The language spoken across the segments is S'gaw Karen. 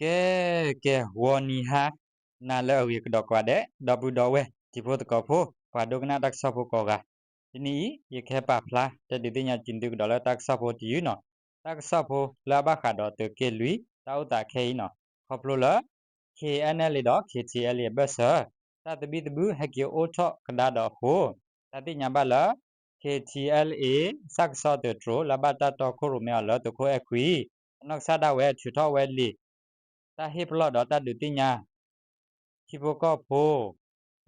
ကဲ ကဲ ဂီၤနံၤဟါနၤလၢအဂ့ၤကဒီးကိးဂၤဒဲး ဒီပုၢ်ဒီဝဲၢ်တံၤဖိသကိးဖိ ပှၤဒိကနၣ်တၢ်ကစီၣ်ဖိကိးဂၤ, တနံၤအံၤ ယကဟဲပာ်ဖျါ တဲဒုးသ့ၣ်ညါက့ၤသုကဒီးလၢတၢ်ကစီၣ်ဖိတယုၢ်နီၤ, တၢ်ကစီၣ်ဖိလၢအဘၣ်ဃးဒီးသုးက့လွံၢ် တၢ်အိၣ်သးခဲအံၤနီၤ, ခီဖျိလၢ KNLA ဒီး KTLA အဘၢၣ်စၢၤ တၢ်သဘံၣ်သဘုၣ်ဟဲက့ၤအိၣ်ထီၣ်ကဒါဒီးအဃိ, တၢ်သ့ၣ်ညါဘၣ်လၢ KTLA စၢ်ကစီၣ်သုးတြိၤ လၢအဘၣ်တၢ်တီခိၣ်ရိၣ်မဲအီၤလၢသုးခိၣ်အဲၣ်ခွံ အနီၢ်ကစၢ်ဒၣ်ဝဲထုးထီၣ်ဝဲလံာ် တၢ်ဟ့ၣ်ပလီၢ်ဒီးတၢ်ဒုးသ့ၣ်ညါ ထံဖိကီၢ်ဖိ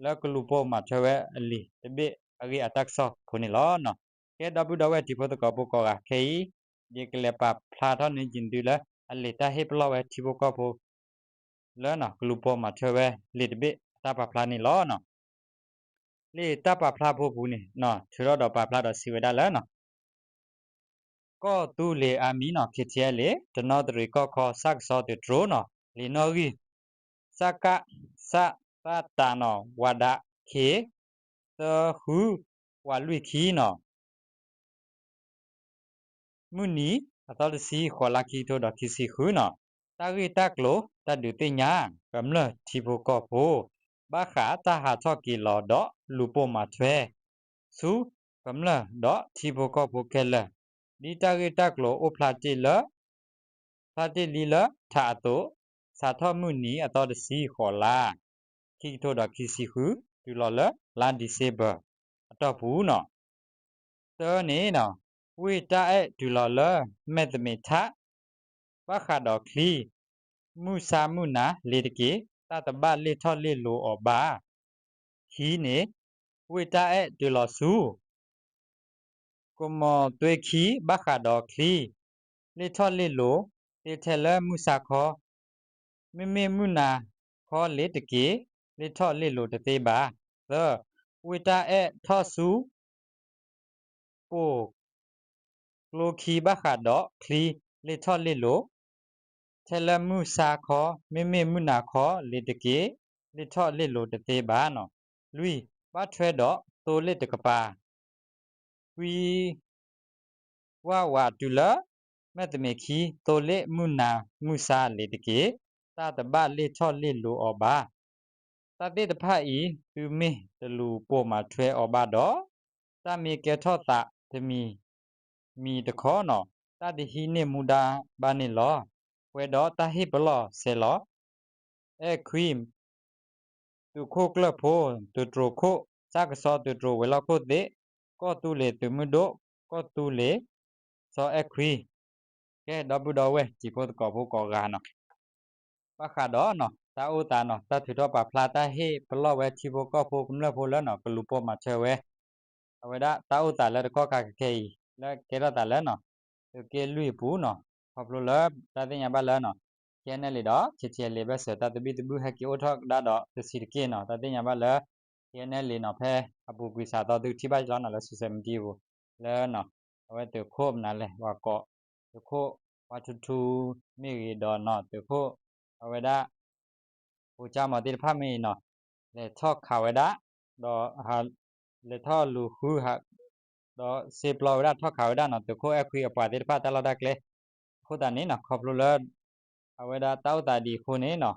လၢကလူၤပိာ်မၤထွဲဝဲအလံာ်တဘ့ၣ်အဂ့ၢ်အတၢ်ကစီၣ်ဖိန့ၣ်လီၤ. ကဲဒီပုၢ်ဒီဝဲၢ်တံၤဖိသကိးဖိကိးဂၤခဲအံၤ, ယကလဲၤပာ်ဖျါထီၣ်န့ၢ်က့ၤသုလၢ အလံာ်တၢ်ဟ့ၣ်ပလီၢ်ဝဲထံဖိကီၢ်ဖိ လၢကလူၤပိာ်မၤထွဲဝဲလံာ်တဘ့ၣ်အတၢ်ပာ်ဖျါန့ၣ်လီၤ. လံာ်တၢ်ပာ်ဖျါဖိပူၤန့ၣ် ထုးထီၣ်ဒီးပာ်ဖျါဒီးစံးဝဲဒၣ်လၢ ကီၢ်သူလ့ၤအမံၤနီၤ KTLA တနီသရံၣ်ကီၢ်ခီစၢ်ကစီၣ်သုးတြိၤနီၤ လံာ်နီၣ်ဂံၢ် စကစ သးတးနီၤ ဝးဒး ခ့ သၢဃု ဝးလွံၢ်ခံနီၤ မုၢ်နံၤအသီတဆံ ဃိးလါ ခံကထိဒီးခံဆံဃုနီၤ, တၢ်ဂ့ၢ်တၢ်ကျိၤတၢ်ဒုးသ့ၣ်ညါ ကမျၢၢ်ထံဖိကီၢ်ဖိ ဘၣ်ဃးတၢ်ဟးထီၣ်က့ၤလီၤဒီးလူၤပိာ်မၤထွဲ ဆူကမျၢၢ်ဒီးထံဖိကီၢ်ဖိခဲလၢာ်, ဒ်တၢ်ဂ့ၢ်တၢ်ကျိၤအိၣ်ဖျါတ့ၢ်လၢ ဖျါတ့ၢ်လံလၢထးအသိး စးထီၣ်မုၢ်နံၤအသီတဆံ ဃိးလါ ခံကထိဒီးခံဆံဃု တုၤလီၤလၢလါ December အတီၢ်ပူၤနီၤ တၢန့ၣ် ဝ့ၢ်တၢ်အဲၣ်တုၤလီၤလၢမဲာ်သမ့းထး ဘၣ်ဃးဒီးချံ မုၢ်ဆါမုၢ်နၤလ့ၤတက့ၢ် တၢ်တဘၣ်လ့ၢ်ထီၣ်လ့ၢ်လိၤအီၤဘၣ်. ခံန့ၣ် ဝ့ၢ်တၢ်အဲၣ်တုၤလီၤဆူ ကမီၤသွ့ခံ ဘၣ်ဃးဒီးချံ လ့ၢ်ထီၣ်လ့ၢ်လိၤ သ့ထဲလၢမုၢ်ဆါခီ မ့မ့ၢ်မုၢ်နၤခီလ့ၤတက့ၢ် လ့ၢ်ထီၣ်လ့ၢ်လိၤတသ့ဘၣ်. သၢ ဝ့ၢ်တၢ်အဲၣ်ထီၣ်ဆူ ပိာ် ကျိခံဘၣ်ဃးဒီးချံ လ့ၢ်ထီၣ်လ့ၢ်လိၤ ထဲလၢမုၢ်ဆါခီ မ့မ့ၢ်မုၢ်နၤခီလ့ၤတက့ၢ် လ့ၢ်ထီၣ်လ့ၢ်လိၤတသ့ဘၣ်နီၤ. လွံၢ် ဘၣ်ထွဲဒီးသိလ့ၣ်တကပၤ ကွံ ဝၣ်ဝးတုၤလၢ မဲာ်သမ့းခံ သိလ့ၣ်မုၢ်နၤမုၢ်ဆါလ့ၤတက့ၢ် တၢ်တဘၣ်လ့ၢ်ထီၣ်လ့ၢ်လိၤအီၤဘၣ်. တၢ်သ့ၣ်တဖၣ်အံၤ သုမ့ၢ်တလူၤပိာ်မၤထွဲအီၤဘၣ်ဒီး တၢ်မ့ၢ်ကဲထီၣ်သးတမံၤမံၤတခီနီၤ တၢ်တဟံးန့ၢ်မူဒါဘၣ်န့ၣ်လီၤ. ပှဲၤဒီးတၢ်ဟ့ၣ်ပလီၢ်ဆဲးလီၤ အဲၣ်ခွံ သုးခိၣ်ကျၢၢ်ဖိ သုးတြိၤခိၣ် စၢ်ကစီၣ်သုးတြိၤဝဲၤလီၢ်ခိၣ်သ့ၣ် ကီၢ်သူလ့ၤသုးမုၢ်ဒိၣ် ကီၢ်သူလ့ၤ စီၤအဲၣ်ခွံ ကဲဒီပုၢ်ဒီဝဲၢ်တံၤဖိသကိးဖိကိးဂၤနီၤ ဘၣ်ဃးဒီးနီၤ တၢ်အိၣ်သးနီၤ တၢ်ထုးထီၣ်ပာ်ဖျါ တၢ်ဟ့ၣ်ပလီၢ်ဝဲထံဖိကီၢ်ဖိကမျၢၢ်ဖိလၢနီၤ ကလူၤပိာ်မၤထွဲဝဲ အဝဲဒၣ်တၢ်အိၣ်သးလၢတကီၢ်ခါခဲခဲအံၤ လၢကဲထီၣ်သးလၢနီၤ သုးက့လွံၢ်အပူၤနီၤ ခီဖျိလၢတၢ်သ့ၣ်ညါဘၣ်လၢနီၤ KNLA ဒီး KTLA ဘၢၣ်စၢၤ တၢ်သဘံၣ်သဘုၣ်ဟဲက့ၤအိၣ်ထီၣ်ကဒါဒီးတဆံးတက့ၢ်နီၤ တၢ်သ့ၣ်ညါဘၣ်လၢ KNLA နီၤ ဖဲအပူၤကွံာ်စးသီ သုကထံၣ်ဘၣ်လီၤနီၤ လၢ social media ပူၤ လၢနီၤ အဝဲသုးခိၣ်မနုၤလဲၣ် ဝၤကိး သုးခိၣ် ဝါထူထူ မ့ၢ်ဂ့ၤဒီးနီၤ သုးခိၣ် အဝဲဒၣ် ဖိကၠၢ်မီၤသ့ၣ်တဖၣ်မ့ၢ်အံၤနီၤ လဲၤထီၣ်ခးဝဲဒၣ် ဒီး လဲၤထီၣ်လူၤဃု ဒီးစ့ပျီဝဲဒၣ်ထီၣ်ခးဝဲဒၣ်နီၤ သုးခိၣ်အဲၣ်ခွံအပှၤသ့ၣ်တဖၣ်တၢ်လီၢ်တၢ်ကျဲ အဃိသတးန့ၣ်နီၤ ခီဖျိလၢ အဝဲဒၣ်တၢ်အိၣ်သးဒ်အံၤအဃိန့ၣ်နီၤ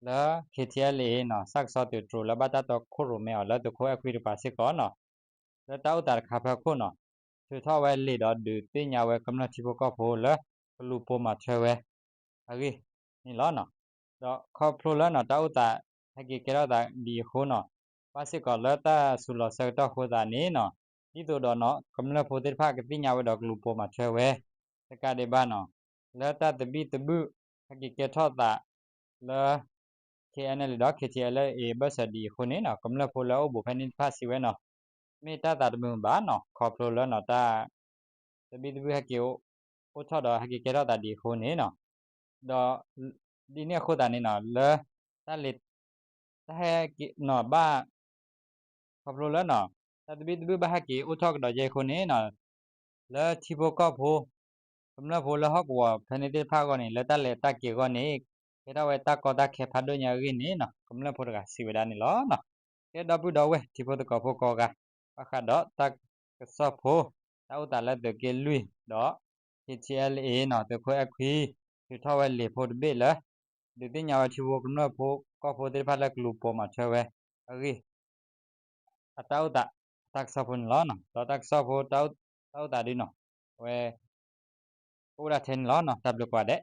လၢ KTLA နီၤ စၢ်ကစီၣ်သုးတြိၤလၢဘၣ်တၢ်တီခိၣ်ရိၣ်မဲအီၤလၢသုးခိၣ်အဲၣ်ခွံတကပၤစ့ၢ်ကီးနီၤ လၢတၢ်အိၣ်သးတခါဖၢခိၣ်နီၤ ထုးထီၣ်ဝဲလံာ်ဒီးဒုးသ့ၣ်ညါဝဲကမျၢၢ်ထံဖိကီၢ်ဖိလၢ ကလူၤပိာ်မၤထွဲဝဲ အဂ့ၢ်န့ၣ်လီၤ. ဒီးခီဖျိလၢနီၤ တၢ်အိၣ်သးဟဲက့ၤကဲထီၣ်သးဒ်အံၤအဃိနီၤ ဘၣ်စ့ၢ်ကီးလၢတၢ်စူၤလီၤဆၢကတီၢ်အဃိသတးန့ၣ်နီၤ ဒ်သိးဒီးနီၤ ကမျၢၢ်ဖိသ့ၣ်တဖၣ်ကသ့ၣ်ညါဝဲဒီးကလူၤပိာ်မၤထွဲဝဲ တကးဒံးဘၣ်နီၤ လၢတၢ်သဘံၣ်သဘုၣ်ဟဲက့ၤကဲထီၣ်သးလၢ KNLA ဒီး KTLA ဘၢၣ်စၢၤဒ်အံၤအဃိန့ၣ်နီၤ ကမျၢၢ်ဖိလၢအအိၣ်ဘူးဖဲန့ၣ်တဖၣ်စံးဝဲနီၤ မ့ၢ်တၢ်သးတမုာ်ဘၣ်နီၤ ခီဖျိလၢနီၤ တၢ်သဘံၣ်သဘုၣ်ဟဲက့ၤအိၣ်ထီၣ်ဒီးဟဲက့ၤကဲထီၣ်သးဒ်အဃိန့ၣ်နီၤ ဒီး ဒ်န့ၣ်အဃိသတးန့ၣ်နီၤ လၢ တၢ်လဲၤ တၢ်ဟဲက့ၤနီၤ ဘၣ် ခီဖျိလၢနီၤ တၢ်သဘံၣ်သဘုၣ်ဘၣ်ဟဲက့ၤအိၣ်ထီၣ်ကဒီးယဲအဃိန့ၣ်နီၤ လၢထံဖိကီၢ်ဖိ ကမျၢၢ်ဖိလၢဟီၣ်ကဝီၤဖဲန့ၣ်သ့ၣ်တဖၣ်အဂီၢ်န့ၣ် လၢတၢ်လဲၤတၢ်က့ၤအဂီၢ်န့ၣ် ကဲထီၣ်ဝဲတၢ်ကီတၢ်ခဲဖးဒိၣ်ညါအဂ့ၢ်န့ၣ်နီၤ ကမျၢၢ်ဖိတဂၤစံးဝဲဒၣ်န့ၣ်လီၤ. ကဲဒီပုၢ်ဒီဝဲၢ်ထံဖိသကိးဖိကိးဂၤ ဘၣ်ဃးဒီးတၢ်ကစီၣ်ဖိ တၢ်အိၣ်သးလၢသုးက့လွံၢ်ဒီး KTLA နီၤ သုးခိၣ်အဲၣ်ခွံ ထုးထီၣ်ဝဲလံာ်ဖိတဘ့ၣ်လၢ ဒုးသ့ၣ်ညါဝဲထံဖိကမျၢၢ်ဖိကီၢ်ဖိသ့ၣ်တဖၣ်လၢကလူၤပိာ်မၤထွဲဝဲအဂ့ၢ် အတၢ်အိၣ်သး အတၢ်ကစီၣ်ဖိန့ၣ်လီၤ. ဒီးတၢ်ကစီၣ်ဖိ တၢ်အိၣ်သးဒ်နီၤ အဝဲ ကအိၣ်ဒၣ်ထဲန့ၣ်လီၤ. တၢ်ဘျုးကိးဂၤဒဲး.